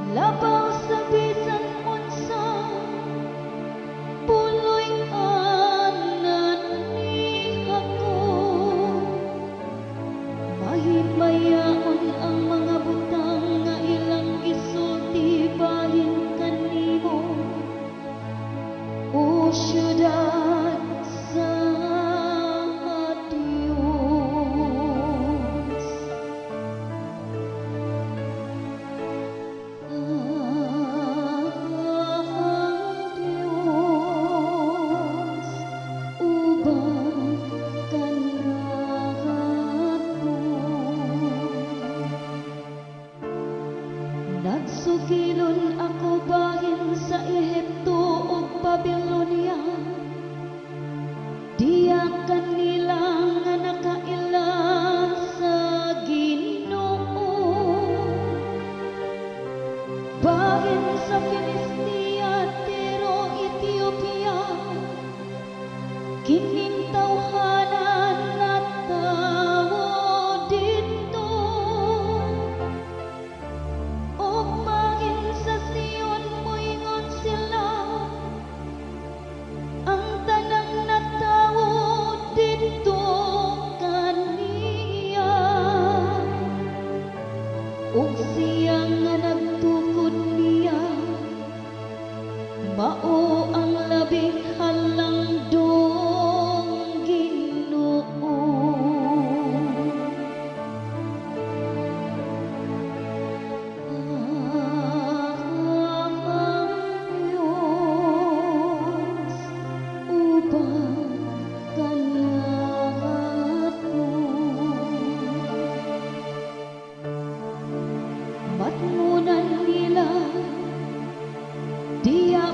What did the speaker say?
Labaw sa bisan unsa, puloy-anan ni Jacob. Mahimayaon ang mga butang nga ilang gisulti bahin kanimo, O syudad sa Dios. Ang Dios uban kanato. Nagsugilon ako bahin sa Ehipto ug Babylonia. Diya kanila nga nakaila sa Ginoo. Bahin sa Filistia, Tiro, Ethiopia, kining tawhana natawo didto. Og bahin sa Sion moingon sila, ang tanang natawo didto kaniya. Ug siya nga nagtukod niya mao ang labing halangdong Ginoo. Ang Diyos uban kanato. Matngunan nila, diya.